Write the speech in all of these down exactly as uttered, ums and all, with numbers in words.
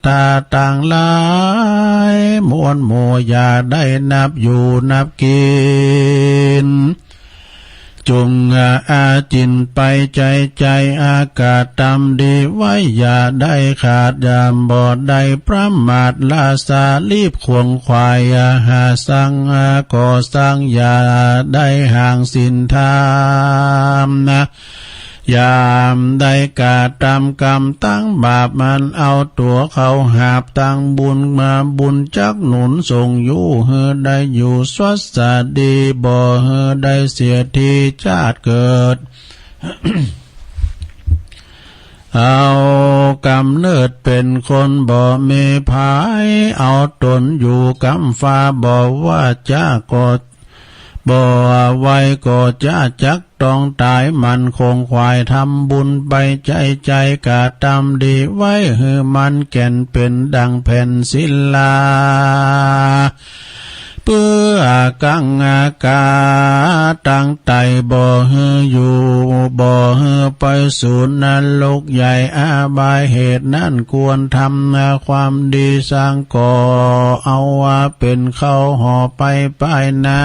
ตาตังหลาย มวลหมู่อย่าได้นับอยู่นับกิ๋น จุ่งอาจิ่นไปใจ๋ใจ๋ อากระตำดีไว้ อย่าได้ขาด อย่าบ่ได้ประมาท ละสาลีบขวนขวาย หาสังก่อสัง อย่าได้ห่างศีลธรรมนะ อย่าได้กระตำกรรมตังบาป มันเอาตั๋วเข้าหาบตังบุญ มาบุญจักหนุนส่งอยู่ หื้อได้อยู่สวัสดี บ่หื้อได้เสียทีชาติเกิด เอาก๋ำเนิดเป๋นคนบ่มีภัย เอาต๋นอยู่กำฟ้า บ่ว่าจะก็ บ่ไวก็จะจักต้องต๋าย มันขวนขวายทำบุญไปใจ๋ใจ๋ กระตำดีไว้ หื้อมันแก่นเป๋นดั่งแผ่นศิลา เปื้อกังกาตังไต บ่หื้ออยู่ บ่หื้อไปสู่นรกใหญ่อบาย เหตุนั้นควรทำความดีสังก่อ เอาว่าเป๋นข้าวห่อไปปายหน้า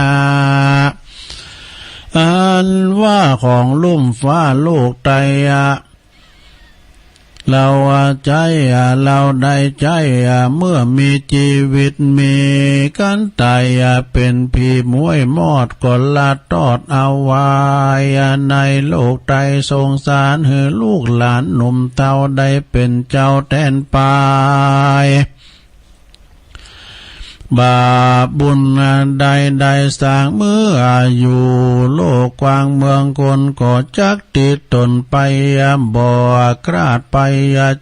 อันว่าของลุ่มฟ้าลูกไตอะ เฮาใจ๊ เฮาได้ใจ๊ เมื่อมีจีวิตมีกั๋นต๋าย เป๋นผีม้วยมอดก็ละตอดเอาไว้ ในโลกไตสงสาร หื้อลูกหลานหนุ่มเฒ่าได้เป๋นเจ้าแตนไป บาปบุญใดได้สร้างเมื่ออยู่โลกกว้างเมืองคน ก็จักติดตนไปบ่คลาดไป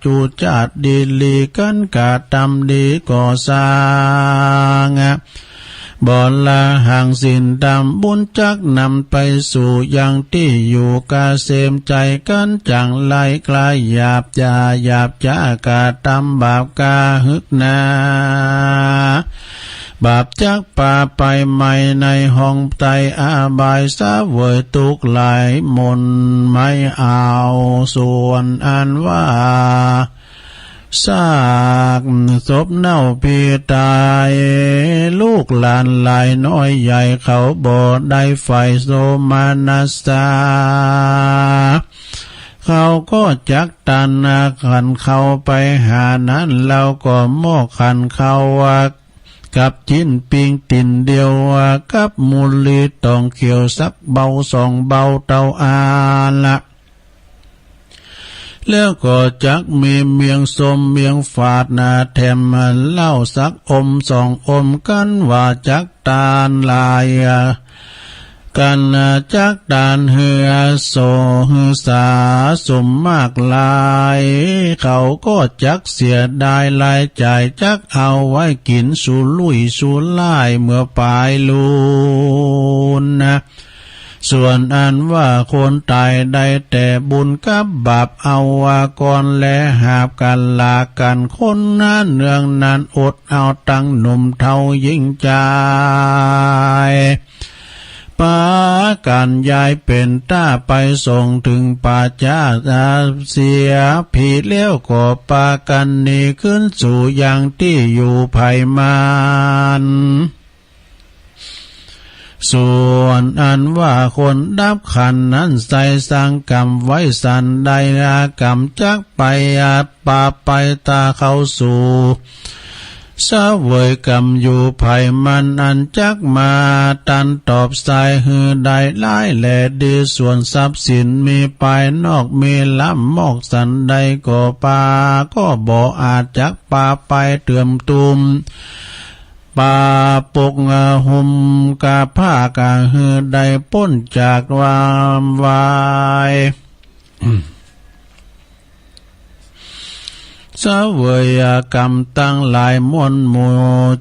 จุจาดดีหลีกั๋น กระตำดีก่อสร้าง บ่ละห่างศีลธรรม บุญจักนำไปสู่ยังตี้อยู่เกษมใจ๋กั๋น จั่งไร้คลายหยาบจ๋า หยาบจ๋ากระตำบาปกาหึกหนา บาปจักปาไปไหม้ในห้องไตอบาย เสวยตุ๊กข์หลายมนต์ไม่เอา ส่วนอันว่า ซากศพเน่าผีต๋าย ลูกหลานหลายน้อยใหญ่ เขาบ่ได้ใฝ่โสมนัสสา เขาก็จักตันขันข้าวไปหานั้น แล้วก็มอบขันข้าวกับจิ๊นปิ้งตี๋นเดียว กับมูลีตองเขียวสักเบาสองเบาเต้าอั้นละ แล้วก็จักมีเมียงส้มเมียงฝาดนา แถมเหล้าสักอมสองอม กั๋นว่าจักตานหลายกั๋น จักตานหื้อสงสาสมมากหลาย เขาก็จักเสียดายรายจ่าย จักเอาไว้กิ๋นสุรุ่ยสุร่ายเมื่อปายลูนนะ ส่วนอันว่าคนต๋ายได้แต่บุญกับบาปเอาว่าก่อน และหาบกั๋นลากั๋น คนนั้นเนืองนั้นอดเอาตังหนุ่มเฒ่าหญิงจาย ปากั๋นย้ายเป๋นต้าไปส่งเถิงป่าจ๊าเสียผี แล้วก็ปากั๋นหนีขึ้นสู่ยังตี้อยู่ใผมัน ส่วนอันว่าคนดับขันธ์นั้นไส้สังกรรมไว้สันใด กรรมจักไปอาจปาไปตาเข้าสู่ เสวยกรรมอยู่ใผมัน อันจักมาตันตอบสายหื้อได้หลายแลดี ส่วนทรัพย์สินมีภายนอกมีล้ำมอกสันใดก็ปา ก็บ่อาจจักปาไปเติมตุม ปาปกหุ้มกาผ้ากาหื้อได้ป๊นจากความวาย เสวยกรรมตังหลายมวลหมู่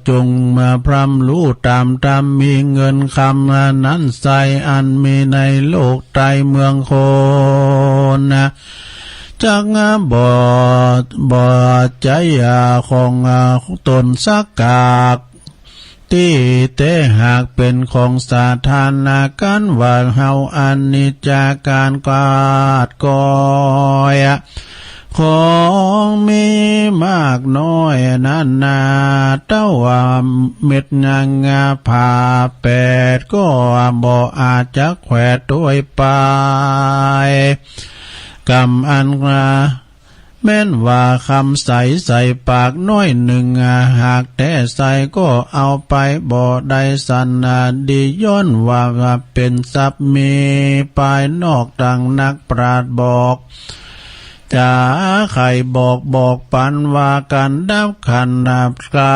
จงมาพร่ำรู้ต๋ามธรรม มีเงินคำนั้นไส้อันมีในโลกไตเมืองคน จักบ่ บ่ใจ๊ของต๋นสักกาก ตี้แต่หากเป๋นของสาธารณะ กั๋นว่าเฮาอันนี้จากก๋านกวาดกอย ของมีมากน้อยนั้นนา เต้าเม็ดงาผ่าแปด ก็บ่อาจจะแขวดตวยไป กำอัน แม้นว่าคำใสใส่ปากน้อยนึ่ง หากแต๊ใส่ก็เอาไปบ่ได้สันนา ดีย้อนว่าเป๋นทรัพย์มีปายนอก ดังนักปราชญ์บอก จาใค่บอกบอกปันว่า ก๋านดับขันธกา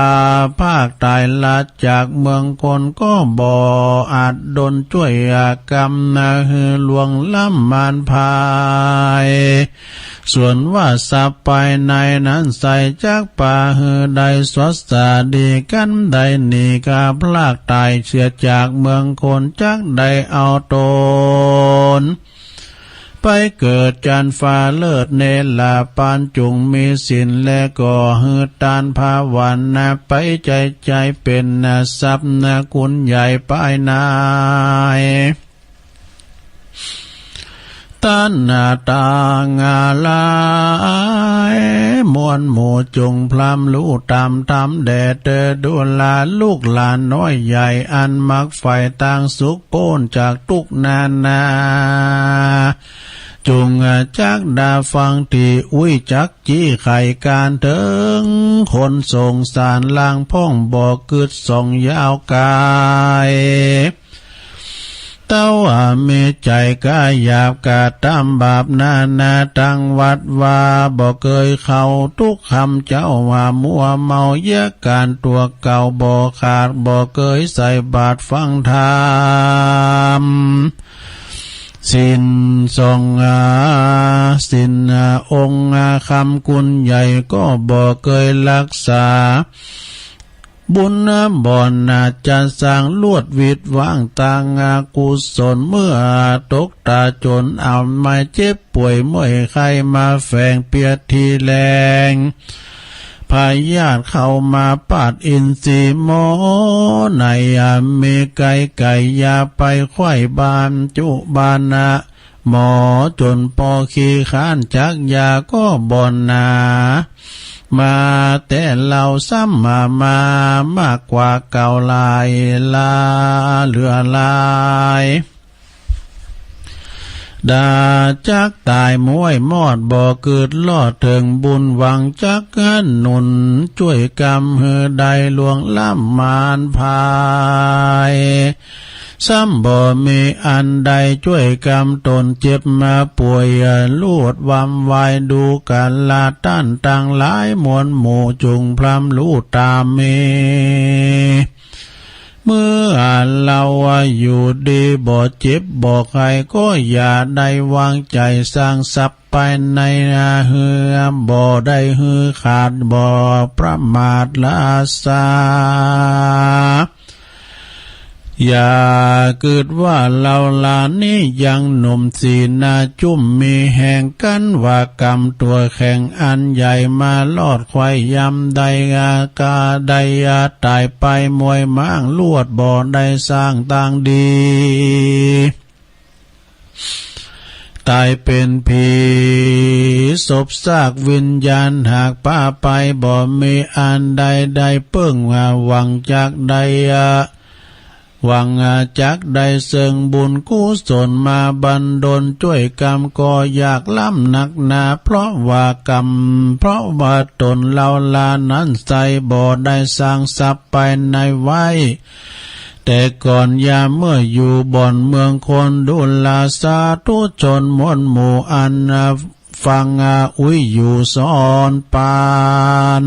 ภาคต๋ายละจากเมืองคน ก็บ่อาจดลจ้วยกำนา หื้อล่วงล้ำมานภาย ส่วนว่าทรัพย์ภายในนั้นใส่ จักปาหื้อได้สวัสดีกั๋นได้ หนีกาพลากต๋ายเสียจากเมืองคน จักได้เอาต๋น ไปเกิดจันฟ้าเลิศเนรปาน จุ่งมีศีลและก็หื้อตานภาวนา ไปใจ๋ใจ๋เป๋นทรัพย์นาคุณใหญ่ภายใน ตัณหาต่างหลายมวลหมู่ จุ่งพร่ำฮู้ต๋ามธรรมแด่เตอ ดูราลูกหลานน้อยใหญ่ อันมักใฝ่ตางสุขป๊นจากตุ๊กข์นานา จุ่งจักดาฟังตี้อุ้ยจัก จี้ไขก๋านเถิงคนสงสาร ลางพ่องบ่กึ๊ดส่องยาวไก๋ เต้ามีใจ๋ก้าหยาบกระตำบาปนานา ตังวัดวาบ่เกยเข้าตุ๊กข์คำเจ้า ว่ามัวเมาเยียะก๋านตั๋วเก่าบ่ขาด บ่เกยใส่บาตรฟังธรรม ศีลสอง อา ศีล อา องค์ อา คำคุณใหญ่ก็บ่เกยฮักษา บุญบ่หนาจะสร้างลวดวิดวางตางอากุศล เมื่อตกต๋าจนเอามาเจ็บป่วยเมื่อยไข้มาแฝงเปียดทีแลง พยาธิเข้ามาปาดอินทรีย์หมอ ไหนอะมีไก๋ไก่ยาไปไขว้บานจุบานะ หมอจนปอขี้คร้านจักยาก็บ่หนา มาแต่เล่าซ้ำมามามากกว่าเก่าหลายลาเหลือหลาย ดาจักต๋ายม้วยมอดบ่กึ๊ดลอดเถิงบุญ หวังจักหนุนจ้วยกำหื้อได้ล่วงล้ำมานภาย ซ้ำบ่มีอันใดจ้วยกำต๋นเจ็บมาป่วย ลูดวำวายดูกาละต้านตังหลายมวลหมู่ จุ่งพร่ำฮู้ต๋ามมี เมื่อเฮาอยู่ดีบ่เจ็บบ่ไข้ ก็อย่าได้วางใจ๋สร้างทรัพย์ภายในนาหื้อ บ่ได้หื้อขาด บ่ประมาทละสา อย่ากึ๊ดว่าเฮาหลานนี้ยังหนุ่ม สีหน้าจุ้มมีแฮง กั๋นว่ากำตั๋วแข็งอันใหญ่ มารอดไขว้ยำได้กาได้ต๋ายไปม้วยม้าง ลวดบ่ได้สร้างตางดี ต๋ายเป๋นผี ศพซากวิญญาณหากปาไป บ่มีอันใดได้เปิ้ง หวังจักได้ หวังจักได้เซิงบุญกุศลมาบันดลจ้วยกำ ก็ยากล้ำนักหนา เพราะว่ากำ เพราะว่าต๋นเฮาหลานนั้นใส่บ่ได้สร้างทรัพย์ภายในไว้ แต่ก่อนยามเมื่ออยู่บ่อนเมืองคน ดูราสาธุชนมวลหมู่อันฟังอุ้ยอยู่สอนปาน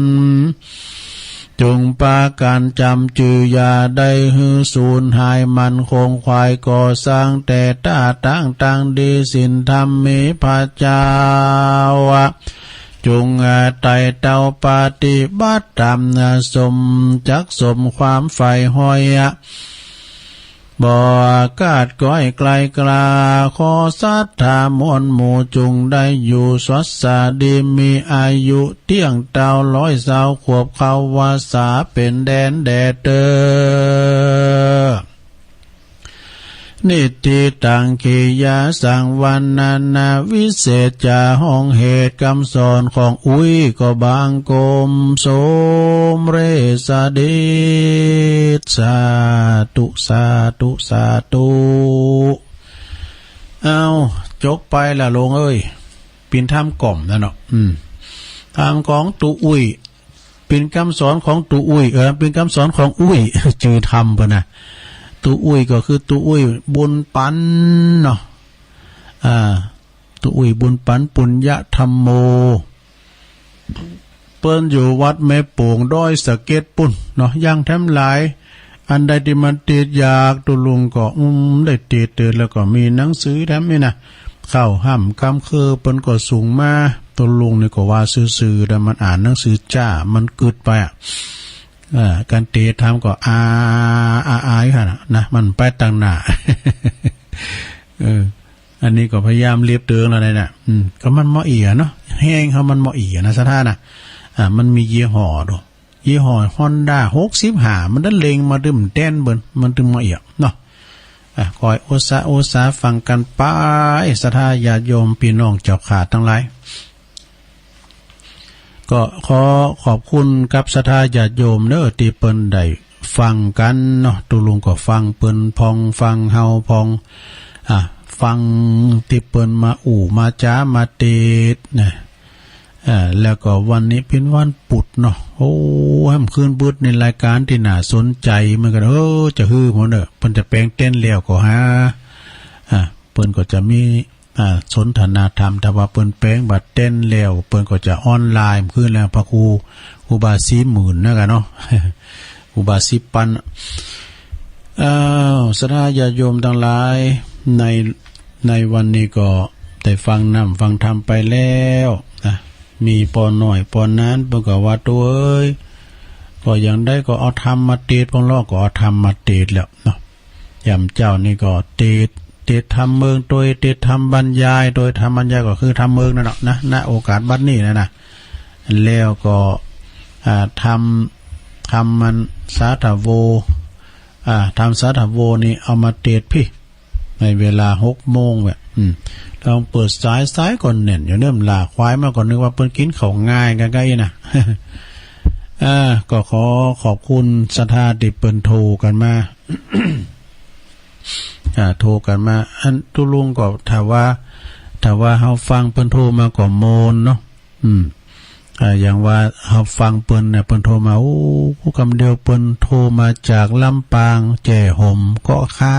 จุ่งปากั๋นจ๋ำจื้อ อย่าได้หื้อสูญหาย มั่นคงขวายก่อสร้าง แต่ต้าตั้งตังดี ศีลธรรมมีพระเจ้า จุ่งไต่เต้าปฏิบัติต๋าม สมจักสมความใฝ่ห้อย บ่ขาดก้อยไกลกล้า ขอศรัทธามวลหมู่จุ่งได้อยู่สวัสดี มีอายุเตี้ยงเต้าร้อยซาวขวบ เข้าวัสสาเป๋นแดนแดดเตอ นิฏฐิตัง กิริยาสังวรรณนา วิเศษจา ห้องเหตุกำสอนของอุ้ยก็บังคมสมเร็จเสด็จ สาธุ สาธุ สาธุ เอ้า จบไปละโลงเอ้ย เป๋นธรรมก่อมนั่นเนาะ อืม ธรรมของตุ๊อุ้ย เป๋นกำสอนของตุ๊อุ้ย เออ เป๋นกำสอนของอุ้ย จื้อธรรมเปิ้นนะ ตุ๊อุ้ยก็คือตุ๊อุ้ยบุญปันเนาะ อ่า ตุ๊อุ้ยบุญปัน ปุญญธรรมโม เปิ้นอยู่วัดแม่โป่งดอยสะเก็ดปุ้นเนาะ ยังแถมหลาย อันใดตี้มันติดอยาก ตุ๊ลุงก็ อืม ได้ติดเตือน แล้วก็มีหนังสือแถมนี่นะ เข้าฮ่ำกำคือเปิ้นก็ส่งมา ตุ๊ลุงนี่ก็ว่าซื่อๆ แต่มันอ่านหนังสือจ๊า มันกึ๊ดไปอะ เออ การเตะทำก็อา อา อาอยู่หั่นน่ะนะ มันไปตังหน้า เออ อันนี้ก็พยายามเลียบเติงแล้วนะเนี่ย อืม ก็มันบ่เอี่ยเนาะ แฮงเฮามันบ่เอี่ยนะ ศรัทธานะ อ่า มันมียี่ห้อดู ยี่ห้อฮอนด้า หกสิบห้า มันได้เล็งมาตึมแต้นเปิ้น มันตึมบ่เอี่ยเนาะ อ่ะ คอยอุตสาห์ อุตสาห์ฟังกันไป ศรัทธาญาติโยมพี่น้องเจ้าข้าตังหลาย ก็ขอขอบคุณกับศรัทธาญาติโยมเน้อ ตี้เปิ้นได้ฟังกันเนาะ ตุ๊ลุงก็ฟังเปิ้นพ่อง ฟังเฮาพ่อง อ่ะ ฟังตี้เปิ้นมาอู้มาจ๋ามาเตศน์นะ อ่า แล้วก็วันนี้เป๋นวันปุดเนาะ โอ้ แหมคืนบึดในรายการตี้น่าสนใจ๋เหมือนกั๋น เออ จะหื้อหมดเน้อ เปิ้นจะแป๋งแต้นแล้วก็หา อ่า เปิ้นก็จะมี อ่า สนทนาธรรม ถ้าว่าเปิ้นแป๋งบ่าแต้นแล้ว เปิ้นก็จะออนไลน์คืนแล้ว พระครู ครูบาสี่หมื่นนะกั๋นเนาะ ครูบาสี่ปัน อ้าว ศรัทธาญาติโยมตังหลาย ใน ในวันนี้ก็ได้ฟังน้ำฟังธรรมไปแล้วนะ มีป้อน้อยป้อหนาน เปิ้นก็ว่า ตุ๊เอ้ย ก็อย่างใดก็เอาธรรมมาเตศน์ พ่องลอ ก็เอาธรรมมาเตศน์แล้วเนาะ ยามเจ๊านี่ก็เตศน์ เตศน์ธรรมเมิง โตยเตศน์ธรรมบรรยาย โตยธรรมบรรยายก็คือธรรมเมิงนั่นแหละนะ ณ โอกาสบัดนี้นะนะ แล้วก็ อ่า ธรรม ธรรมมันสาธโว อ่า ธรรมสาธโวนี่เอามาเตศน์พี้ ในเวลาหกโมงแบบ อืม ลองเปิดสาย สายก็แน่นอยู่เนิ่ม หล่าควายมาก็นึกว่าเปิ้นกิ๋นข้าวง่ายกั๋นก้าอี้นะ อ่า ก็ขอขอบคุณศรัทธาตี้เปิ้นโทรกั๋นมา อ่า โทรกั๋นมา อันตุ๊ลุงก็ถ้าว่า ถ้าว่าเฮาฟังเปิ้นโทรมาก็โมนเนาะ อืม อ่า อย่างว่าเฮาฟังเปิ้นเนี่ย เปิ้นโทรมา โอ้ กำเดียวเปิ้นโทรมาจากลำปาง แจ้ห่ม เกาะคา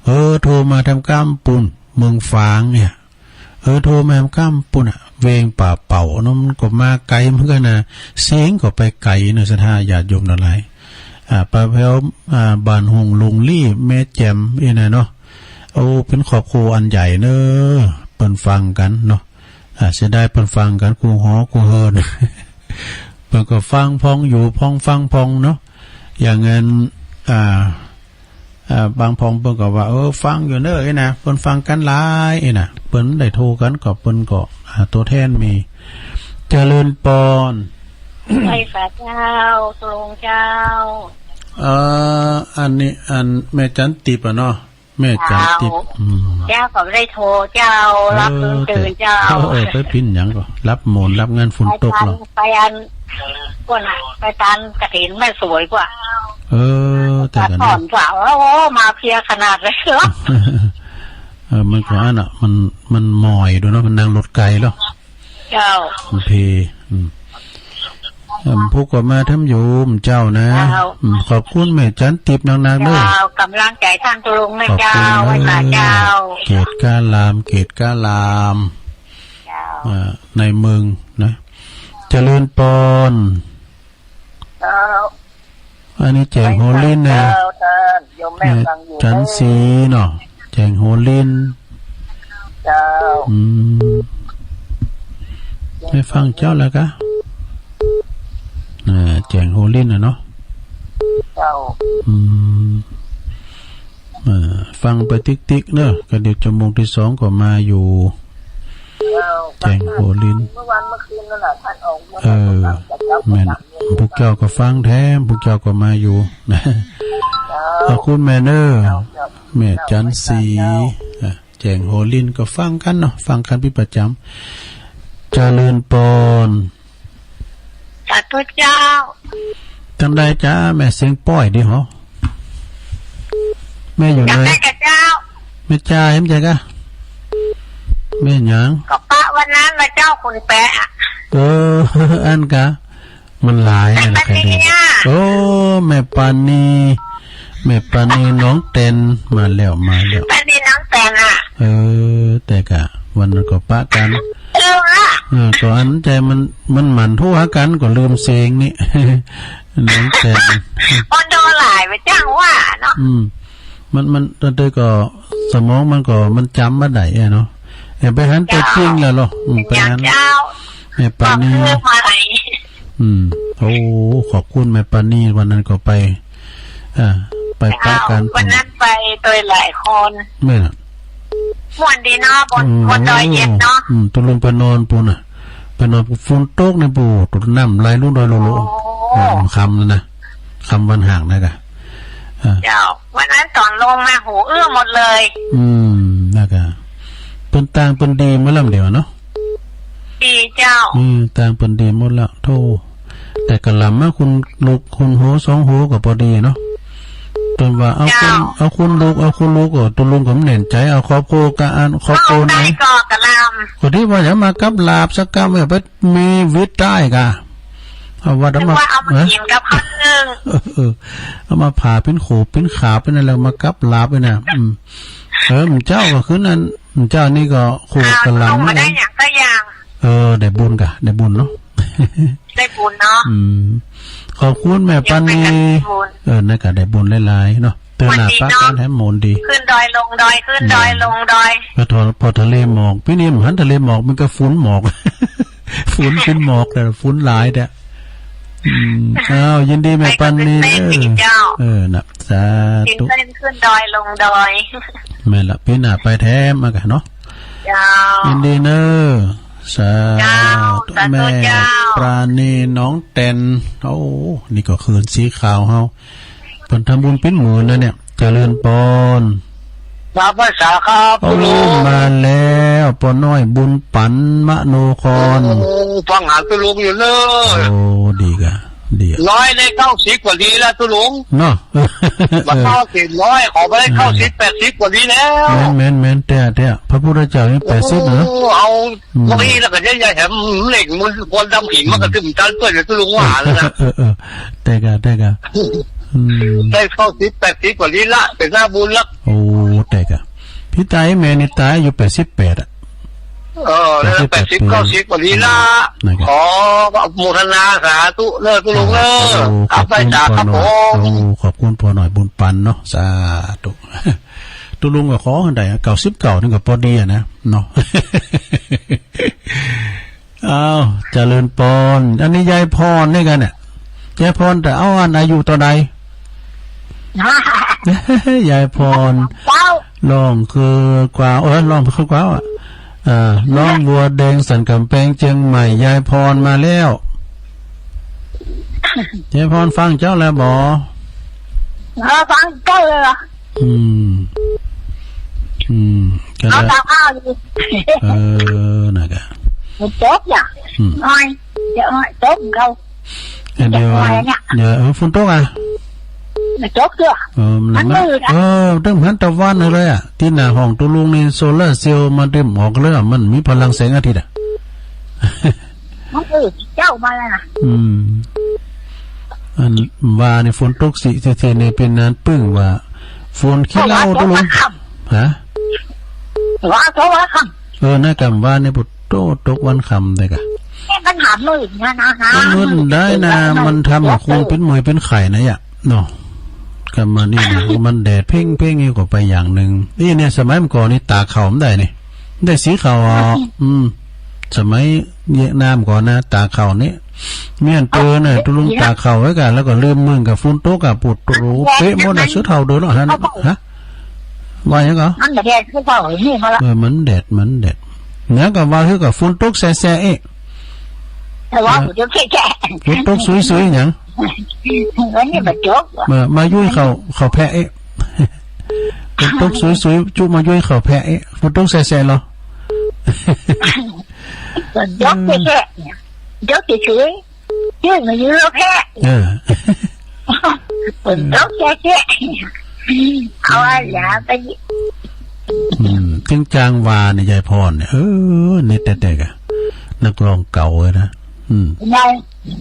เออ โทรมาแถมก้ำปุ้น เมืองฝางเนี่ย เออ โทรมาแถมก้ำปุ้นอะ เวงป่าเป่าเนาะ มันก็มาไก๋เหมือนกั๋นนะ เสียงก็ไปไก๋เนาะ ศรัทธาญาติโยมตังหลาย อ่า ป้าแพ้ว อ่า บ้านหงส์ลุงลี่ แม่แจ่ม อี้นะเนาะ โอ้ เป๋นครอบครัวอันใหญ่เน้อ เปิ้นฟังกั๋นเนาะ อ่า เสียดายเปิ้นฟังกั๋นกู้หอกู้เฮือน เปิ้นก็ฟังพ่อง อยู่พ่องฟังพ่องเนาะ อย่างนั้น อ่า อ่า บางพ่องเปิ้นก็ว่า เออ ฟังอยู่เน้อ อี้นะ เปิ้นฟังกั๋นหลาย อี้นะ เปิ้นได้โทรกั๋น ก็เปิ้นก็ อ่า ตั๋วแทนมี เจริญปอน ไหว้สาเจ้า ตุ๊ลุงเจ้า เอ่อ อันนี้ อันแม่จันติบอะเนาะ แม่จันติบ เจ้า อืม เจ้าก็ไม่ได้โทรเจ้า เออ รับตื่นเจ้า เออ เออ ไปปิ้นหยังก็ รับโมน รับงานฝนตกเนาะ ไปอัน ไปอัน พวกน่ะ ไปตานกฐินแม่สวยกว่า เออ แต่ ไป กั๋น ก่อนกว่า โอ้โห มาเพลียขนาดเลยเหรอ เออ มันก็อันน่ะ มัน มันหม่อยดูเนาะ มันนั่งรถไก๋แล้ว เจ้า มันเพลีย อืม เอิ่ม ผู้ก็มาแถมอยู่เจ้านะ เจ้า อืม ขอบคุณแม่จันติบนักๆ เน้อ เจ้า ก๋ำลังใจ๋ต้านตุ๊ลุงนะเจ้า ขอบคุณเน้อ ไหว้สาเจ้า เกตกาลาม เกตกาลาม เจ้า อ่า ในเมืองนะ เจริญปอน เจ้า อันนี้แจ้งโหลิ้นนะ เจ้า ท่านโยมแม่ แม่ ฟังอยู่ จันทร์ศรีเนาะ แจ้งโหลิ้น เจ้า อืม ได้ฟังเจ้าแล้วกะ อ่า แจ้งโหลิ้นน่ะเนาะ เจ้า อืม เออ ฟังไปติ๊กๆ เนอะ ก็เดี๋ยวชั่วโมงตี้สองก็มาอยู่ เจ้า แจ้งโหลิ้น เมื่อวันเมื่อคืนนั่นน่ะ ท่านออก เออ เมื่อวันเมื่อคืน แม่น เมื่อวันเมื่อคืน พวกเจ้าก็ฟังแถม พวกเจ้าก็มาอยู่ เจ้า ขอบคุณแม่เน่อ เจ้า เจ้า แม่จันทร์ศรี เจ้า เจ้า อ่ะ แจ้งโหรินก็ฟังกั๋นเนาะ ฟังกั๋นเป๋นประจ๋ำ เจริญปอน สาธุเจ้า จังใดจ๊ะ แม่เสียงป้อยดีหรอ แม่อยู่ไหน จังใดกะเจ้า แม่จ่าเห็นใจ๋กะ แม่หยัง ก็ปะวันนั้นละเจ้าขุนแปะอะ เออ อันกะ มันหลายนะ แม่ปานี ใครดู อะ โอ้ แม่ปานี แม่ปานีหนองแตน มาแล้ว มาแล้ว ปานีหนองแตนอะ เออ แต่กะ วันนั้นก็ปะกั๋น เออ อะ เออ ก็อันใจ๋มัน มันหมั่นโทรหากั๋น ก็ลืมเสียงนี่ หนองแตน คนโทรหลายไปจังว่าเนาะ อืม มัน มัน ตอนเดียวก็ สมองมันก็ มันจ๋ำบ่ได้อะเนาะ เอ้ย ไปหันตั๋วจริงแล้วเหรอ อืม ไปหัน เจ้า แม่ปานี บอกเรื่องอะไร อืม โอ้ ขอบคุณแม่ปานี วันนั้นก็ไป อ่า ไปปะกั๋น วันนั้นไปโดยหลายคน แม่นอะ ม่วนดีเนาะ บน อืม บนดอยเย็นเนาะ อืม ตุ๊ลุงไปนอนปู๊นน่ะ ไปนอนปู๊น ฝนตกนี่ปู๊น น้ำไหลลงดอยโลโล โอ้ อืม ค่ำแล้วนะ ค่ำวันหักนะกะ อ่า เจ้า วันนั้นต๋อนลงมาหูอื้อหมดเลย อืม นะกะ เปิ้นต่างเปิ้นดีหมดแล้วเดี๋ยวเนาะ ดีเจ้า อืม ต่างเปิ้นดีหมดแล้ว โธ่ แต่กะหล่ำมาคนลุกคนโหสองโหก็ปอดีเนาะ จนว่าเอาคน เจ้า เอาคนลุก เอาคนลุกก็ตุ๊ลุงก็บ่แน่นใจ๋ เอาครอบครัวกะอัน ครอบครัวไหน เอาได้ก็กะหล่ำ ก็ดีว่าอย่ามากับหลาบสักกำ เอาไป มีวิตใต้กะ เอาว่า นึกว่าเอามา ฮะ กิ๋นกับข้าวนึ่ง เออ เออ เอามาผ่าปิ้นขูบปิ้นขาบไปนั่นแหละ มากับหลาบไปน่ะ อืม เออ เจ้าก็คือนั่น เจ้านี่ก็ขูบกะหล่ำ เอามาได้อย่างก็อย่าง เออ ได้บุญกะ ได้บุญเนาะ ได้บุญเนาะ อืม ขอบคุณแม่ปานี ยังไปกันบุญ เออ นั่นกะได้บุญหลายๆ เนาะ เตื้อหน้าปะกั๋นแหมหมุนดี ขึ้นดอยลงดอย ขึ้นดอย อืม ลงดอย ก็ทอ พอทะเลหมอก ปี๋นี้บ่หันทะเลหมอก มีแต่ฝนหมอก ฝนเป๋นหมอก แต่ฝนหลายแต๊ อืม อ้าว ยินดีแม่ปานี ไปก็ตื่นเต้น เออ ดีเจ้า เออ นะ สาธุ ตื่นเต้นขึ้นดอยลงดอย แม่นละ ปี๋หน้าไปแถมอะกะเนาะ เจ้า ยินดีเน่อ สาธุ เจ้า สาธุ แม่ เจ้า ปานีหนองแตน โอ้ นี่ก็เขื่อนสีขาวเฮา เปิ้นทำบุญปิ้นหมื่นนะเนี่ย เจริญปอน มาภาษาครับ โอ้ ตุ๊ลุง มาแล้ว ป้อน้อยบุญปันมโนคร โอ้ ฟังหาตุ๊ลุงอยู่เนอะ โอ้ ดีกะ ดีอะ ร้อยได้เก้าสิบกว่าดีแล้วตุ๊ลุง เนาะ บ่ต้องเกินร้อย ขอไปได้เก้าสิบ แปดสิบกว่าดีแล้ว แม่น แม่น แม่น แต๊ แต๊ พระพุทธเจ้านี่แปดสิบเนาะ โอ้ เอา อืม เก้าอี้แล้วก็เยอะแยะแถมเหล็กมันควันดำหินมันก็ตึมตันเปื้อนเลยตุ๊ลุงว่าแล้วนะ เออ เออ เออ แต๊กะ แต๊กะ อืม ได้เก้าสิบ แปดสิบกว่านี้ละ เป๋นหน้าบุญละ โอ้ แต๊กะ ปี้ต๋าแม่นี่ต๋ายอายุแปดสิบแปดอะ เออ นั่นแหละ แปดสิบ แปดสิบแปด เก้าสิบกว่านี้ละ นั่นกะ ขออนุโมทนาสาธุเนอะตุ๊ลุงเนอะ โอ้ ขอบคุณ เอาไปสาธุครับผม โอ้ ขอบคุณป้อน้อยบุญปันเนาะ สาธุ ตุ๊ลุงก็ขอหั้นได้ เก้าสิบเก้านี่ก็ปอดีอะนะ เนาะ อ้าว เจริญปอน อันนี้ยายพรนี่กะเนี่ย ยายพร แต่เอาอันอายุเต้าใด ยายพร เจ้า ร้องคือกวาว เออ ร้องคือกวาวอะ เออ น้องบัวแดงสันก๋ำแปงเจียงใหม่ ยายพรมาแล้ว ยายพรฟังเจ้าแล้วบ่ เออ ฟังเจ้าเลยเหรอ อืม อืม ก็ เอา ได้ ตามข้าวอยู่ เออ นั่นกะ มันจบเนี่ย อืม น้อย เดี๋ยวน้อย จบเขา เดี๋ยว เดี๋ยว เดี๋ยว เออ ฝนตกอะ มันจบเถอะ เออ มัน มันมืดอะ เออ ตึงหันตะวันเลยอะ ตี้หน้าห้องตุ๊ลุงนี่โซลาร์เซลล์มาดึงออกเลยอะ มันมีพลังแสงอาทิตย์อะ มันมืด เจ้ามาแล้วนะ อืม อันว่านี่ฝนตกสิ เทๆ นี่เป๋นอันปึ้งว่า ฝนขี้เหล้าตุ๊ลุง ฮะ ว่าเขาว่าค่ำ เออ นั่นกะว่านี่ปุ๊ดโต้ตกวันค่ำได้กะ นี่มันหามืดนะนะ มันมืดได้นะ มันทำให้คนเป๋นเมื่อยเป๋นไข้นะยะ เนาะ กะมานี่นะ มันแดดเพ่งๆ นี่ก็ไปอย่างนึ่ง นี่เนี่ย สมัยเมื่อก่อนนี่ตากข้าวบ่ได้นี่ ได้สีข้าวอ่ะ อืม สมัยเวียดนามก่อนนะ ตากข้าวนี่ เมี้ยนเปิ้นน่ะ ตุ๊ลุงตากข้าวไว้กะ แล้วก็ลืมมึงกะ ฝนตกกะ ปุ๊ดโต้เป๊ะหมดน่ะ สุดเฒ่าโดนแล้วหัน ฮะ ว่าหยังกะ มันแดดคือเปล่า นี่มาละ เออ มันแดด มันแดด เนี่ยกะว่าคือกะฝนตกแซ่ๆ เอ๊ะ แต่ว่าฝนตกแซ่ๆ ฝนตกซุยๆ หยัง วันนี้มันจบ มา มายุ้ยข้าว ข้าวแพะเอ๊ะ นตกสุยๆ จุมายุ้ยเขาแพะเอ๊ะ ฝนตกแสะๆ เหรอ ฝนตกแสะๆ เนี่ย ตกเฉยๆ จุมายุ้ยเขาแพะ เออ ฝนตกแสะๆ เอาอะ อย่าไป อืม จึงจางวาเนี่ย ยายพรเนี่ย เออ นี่แต่ๆ กะ นักร้องเก่าเลยนะ อืม ยาย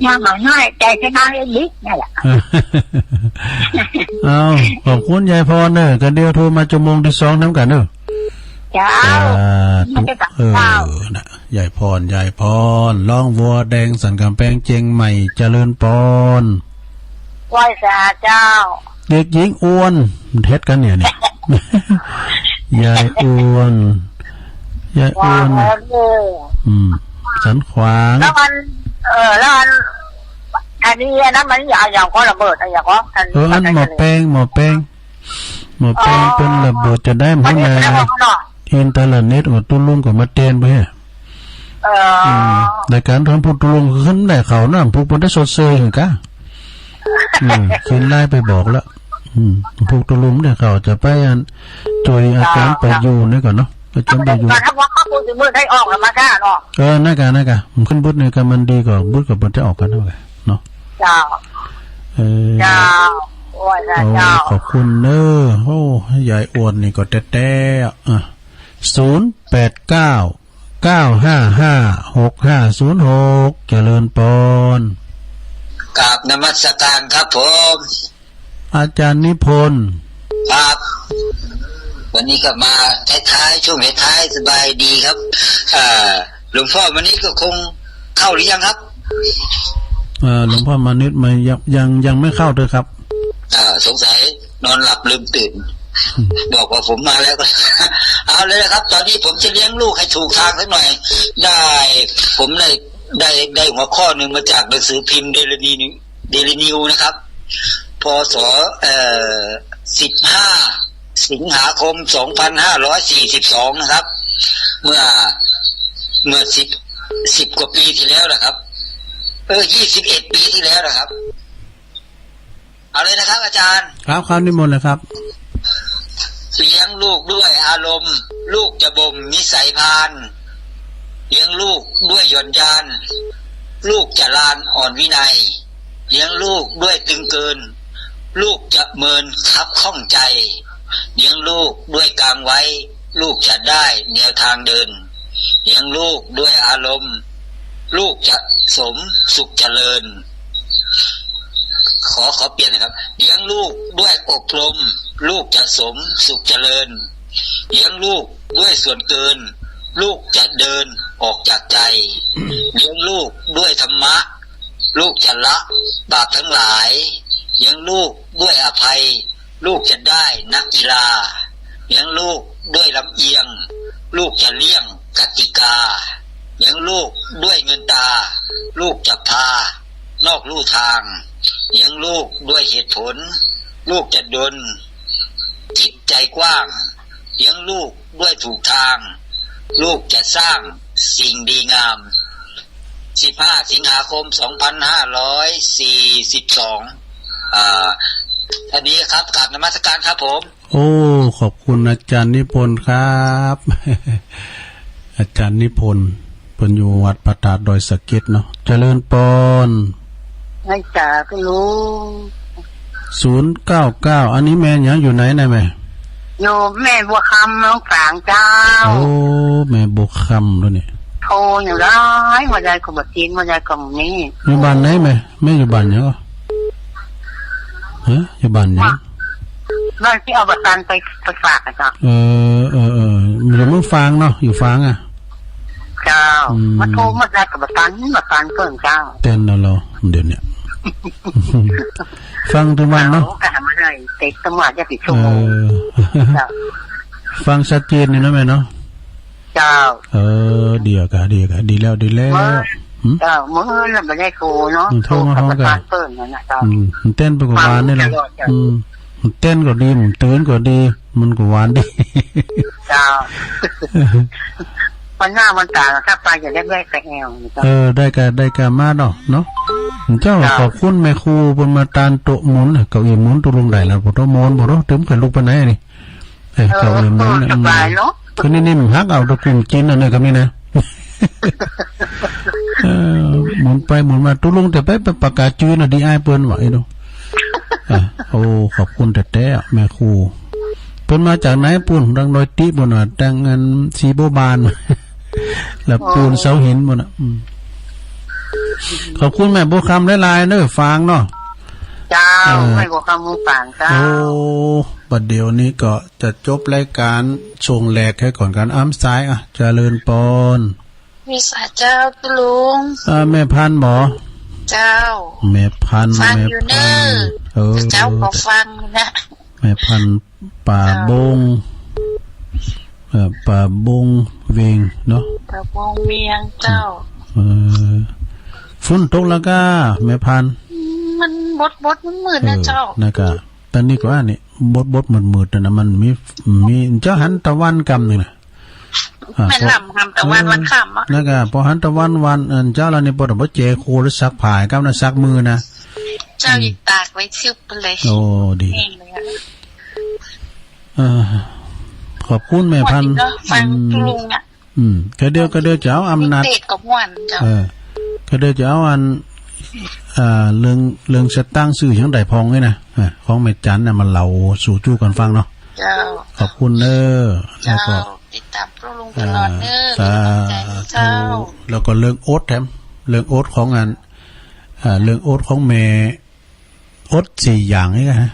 ยายหมาน้อย ใจชนะเล่นลิกนั่นแหละ เอา ขอบคุณยายพรเนอะ กันเดียวโทรมาชั่วโมงตี้สองนำกั๋นเนอะ เจ้า สาธุ เออ เจ้า นะ ยายพร ยายพร ร้องวัวแดงสันก๋ำแปงเจียงใหม่ เจริญปอน ไหว้สาเจ้า เด็กหญิงอ้วน เฮ็ดกั๋นเนี่ย เนี่ย ยายอ้วน ยายอ้วน ว่าแล้วเด้อ อืม สันขวาง แล้วอัน เออ แล้วอัน อันนี้อันนั้นมันอย่าง อย่างก็ระเบิดอะ อย่างก็อัน เออ อัน อัน หม้อแปง หม้อแปง หม้อแปง อ๋อ เปิ้นระเบิดจะได้ มัน หัวหน้า เดี๋ยวเนาะ อินเทอร์เน็ต โอ้ ตุ๊ลุงก็มาแตนไป เออ อืม รายก๋านของผู้ตุ๊ลุงขึ้นได้เขานะ ผู้เปิ้นได้ชดเชยหื้อก้า อืม ขึ้นไลน์ไปบอกแล้ว อืม ผู้ตุ๊ลุงเนี่ยเขาจะไปอัน ช่วยอาจารย์ เจ้า ประยูรเนี่ยก่อนเนาะ อาจารย์ประยูร การทำวัดก็พูดถึงเมื่อได้ออกแล้วมาก้าเนาะ เออ นั่นกะ นั่นกะ มันขึ้นบุตรเนี่ยกะ มันดีกว่าบุตรกับเปิ้นได้ออกกั๋นนั่นแหละเนาะ เจ้า เออ เจ้า โอ้ยนะ โอ้ เจ้า ขอบคุณเนอะ โอ้ ยายอ้วนนี่ก็แต๊ๆ อ่ะ ศูนย์แปดเก้า เก้าห้าห้า หกห้าศูนย์หก เจริญปอน กราบนมัสการครับผม อาจารย์นิพนธ์ ครับ วันนี้ก็มาท้ายๆ ช่วงท้ายๆ สบายดีครับ อ่า หลวงพ่อวันนี้ก็คงเข้าหรือยังครับ เอ่อ หลวงพ่อมานิตมายัง ยัง ยังไม่เข้าเลยครับ อ่า สงสัยนอนหลับลืมตื่น อืม บอกว่าผมมาแล้วก็ เอาเลยนะครับ ตอนนี้ผมจะเลี้ยงลูกให้ถูกทางสักหน่อย ได้ ผมได้ ได้ ได้หัวข้อหนึ่งมาจากหนังสือพิมพ์เดลีนิว เดลีนิวนะครับ พ.ศ. เอ่อ สิบห้า สิงหาคม สองพันห้าร้อยสี่สิบสอง นะครับ เมื่อ เมื่อ สิบ สิบกว่าปีที่แล้วนะครับ เออ ยี่สิบเอ็ดปีที่แล้วนะครับ เอาเลยนะครับอาจารย์ ครับ ครับ นิมนต์เลยครับ เลี้ยงลูกด้วยอารมณ์ ลูกจะบ่มนิสัยพาล เลี้ยงลูกด้วยหย่อนยาน ลูกจะลานอ่อนวินัย เลี้ยงลูกด้วยตึงเกิน ลูกจะเมินคับข้องใจ เลี้ยงลูกด้วยกางไว้ ลูกจะได้แนวทางเดิน เลี้ยงลูกด้วยอารมณ์ ลูกจะสมสุขเจริญ ขอ ขอเปลี่ยนนะครับ เลี้ยงลูกด้วยอบรม ลูกจะสมสุขเจริญ เลี้ยงลูกด้วยส่วนเกิน ลูกจะเดินออกจากใจ เลี้ยงลูกด้วยธรรมะ ลูกจะละบาปทั้งหลาย เลี้ยงลูกด้วยอภัย ลูกจะได้นักกีฬา เลี้ยงลูกด้วยลำเอียง ลูกจะเลี่ยงกติกา เลี้ยงลูกด้วยเงินตรา ลูกจะพานอกลู่ทาง เลี้ยงลูกด้วยเหตุผล ลูกจะดลจิตใจกว้าง เลี้ยงลูกด้วยถูกทาง ลูกจะสร้างสิ่งดีงาม สิบห้า สิงหาคม สองพันห้าร้อยสี่สิบสอง อ่า เท่านี้ครับ กราบนมัสการครับผม โอ้ ขอบคุณอาจารย์นิพนธ์ครับ อาจารย์นิพนธ์ เปิ้นอยู่วัดพระธาตุดอยสะเก็ดเนาะ เจริญปอน ไหว้สาคุณลุง ศูนย์เก้าเก้า อันนี้แม่หยัง อยู่ไหนนะแม่ อยู่แม่บัวคำหนองฝางเจ้า โอ้ แม่บัวคำแล้วเนี่ย โทรอยู่ได้ บ่ได้ก็บ่ติด บ่ได้ก็บ่มี อยู่บ้านไหนแม่ แม่อยู่บ้านหยังก่อ ฮะ อยู่บ้านหยัง บ้านตี้เอาบัตรตันไป ไปฝากอะเจ้า เออ เออ เออ อยู่เมืองฝางเนาะ อยู่ฝางอะ เจ้า อืม มาโทรมาได้ก็บ่ตัน บ่ตันเปิ้นเจ้า แตนเอาเหรอ เดี๋ยวเนี่ย ฟังทุกวันเนาะ เจ้า ก็หามาได้ แต่ตำรวจจะติดชั่วโมง เออ เจ้า ฟังชัดเจนนี่นะแม่เนาะ เจ้า เออ ดีอะกะ ดีอะกะ ดีแล้ว ดีแล้ว เมื่อ หืม เจ้า เมื่อนั้นบ่ได้โทรเนาะ อืม โทรมา โทรกับ พร้อมกั๋น ประธานเปิ้นนั่นน่ะ เจ้า อืม มันแตนไปก็หวานนี่แหละ ฟังตลอดเจ้า อืม มันแตนก็ดี มันตื่นก็ดี มันก็หวานดี เจ้า วันหน้าวันตาถ้าไปจะได้แวะไปแอวนะเจ้า เออ ได้กะ ได้กะมาเนาะ เนาะ เจ้า เจ้า ขอบคุณแม่ครูเปิ้นมาตานโต๊ะหมุน เก้าอี้หมุนตกลงได้แล้ว บ่ต้องหมุน บ่ต้อง ตึงไข่ลุกไปไหนนี่ เออ เขาเอิ้นนั้นน่ะ สบายเนาะ อืม ก็นี่ๆ หักเอาตะกุ่มจีนน่ะเนี่ย กำนี้นะ เออ หมุนไปหมุนมา ตุ๊ลุงแต่ไป ไปปากกาจื้อน่ะ ดีอ้ายเปิ้นว่า ไอ้หนู อ่ะ โอ้ ขอบคุณแต๊ๆ แม่ครู เปิ้นมาจากไหนปู้น ตังดอยตี้ปู้นน่ะ ตังอันสีบัวบาน แล้วปูนเสาหินปู้นน่ะ อืม ขอบคุณแม่บัวคำหลายๆ เด้อ ฝากเนาะ เจ้า เออ แม่บัวคำฝากเจ้า โอ้ บัดเดี๋ยวนี้ก็จะจบรายการ ส่งแหลกให้ก่อนกัน อ้ำสาย อ่ะ เจริญปอน มีสายเจ้าตุ๊ลุง อ่า แม่พันธุ์บ่ เจ้า แม่พันธุ์ ฟังอยู่เน่อ แม่พันธุ์ เออ เจ้าก็ฟังนะ แม่พันธุ์ ป่าบง เจ้า เอ่อ ป่าบงเวียงเนาะ ป่าบงเวียงเจ้า เออ ฝนตกแล้วก้า แม่พันธุ์ มันบดๆ มืดๆ นะ เออ เจ้า นะก้า ต๋อนนี้ก็อันนี้บดๆ มืดๆ นะ มันมี มี เจ้าหันตะวันกำนึ่งนะ อ่า แม่นลำกำตะวัน พอ วันค่ำอะ นะก้า พอหันตะวันวัน อันเจ้าละนี่ปอดบ่เจโคหรือซักผ้ากับนะ ซักมือนะ เจ้า อืม อีกตากไว้ชึบไปเลย โอ้ ดี แห้งเลยอะ เออ ขอบคุณแม่พันธุ์ ม่วนดีเนาะ ฟัง อืม ตุ๊ลุงอะ อืม ก็เดี๋ยว ก็เดี๋ยวจะเอาอำนาจ เตะกับม่วนเจ้า เออ ก็เดี๋ยวจะเอาอัน อ่า เรื่อง เรื่องสตางค์ซื้อหยังได้พองนี่นะ อ่า ของแม่จันน่ะมาเล่าสู่จู้กั๋นฟังเนาะ เจ้า ขอบคุณเน่อ เจ้า แล้วก็ ติดต๋ามตุ๊ลุงตลอดเน่อ อ่า มีกำลังใจ๋ สาธุ เจ้า แล้วก็เรื่องโอ๊ตแถม เรื่องโอ๊ตของอัน อ่า เรื่องโอ๊ตของแม่ อดสี่อย่างนี่นะ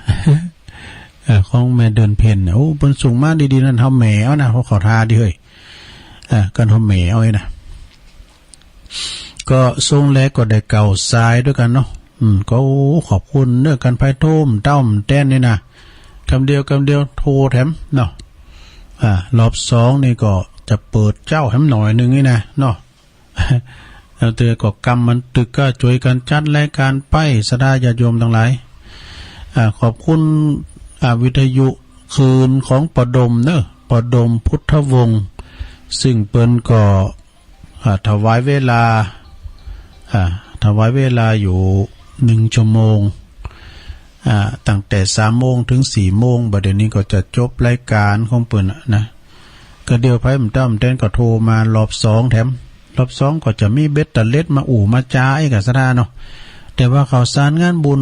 เออ ของแม่เดือนเพ็ญเนี่ย โอ้ เปิ้นส่งมาดีๆ นั่น เฮาแหมเอานะ เพราะเขาทาดีเฮ้ย เออ กันเฮาแหมเอาไอ้นะ ก็ส่งแล้วก็ได้เก้าสายด้วยกั๋นเนาะ อืม ก็ โอ้ ขอบคุณเน่อ กันไพโทรมเต้าแตนนี่นะ กำเดียว กำเดียวโทรแถมเนาะ อ่า รอบสองนี่ก็จะเปิดเจ๊าแถมหน่อยนึ่งนี่นะเนาะ แล้วเตื้อก็กำมันตึกก็จ้วยกั๋นจัดรายก๋านไป ศรัทธาญาติโยมตังหลาย อ่า ขอบคุณ อ่า วิทยุคลื่นของป้อดมเน่อ ป้อดมพุทธวงศ์ ซึ่งเปิ้นก็ อ่า ถวายเวลา อ่า ถวายเวลาอยู่นึ่งชั่วโมง อ่า ตั้งแต่สามโมงเถิงสี่โมง บัดเดี๋ยวนี้ก็จะจบรายก๋านของเปิ้นน่ะนะ ก็เดี๋ยวไพบ่าเต้าแตนก็โทรมารอบสองแถม รอบสองก็จะมีเบตเตอร์เลสมาอู้มาจ๋าอีกอะศรัทธาเนาะ แต่ว่าข่าวสารงานบุญ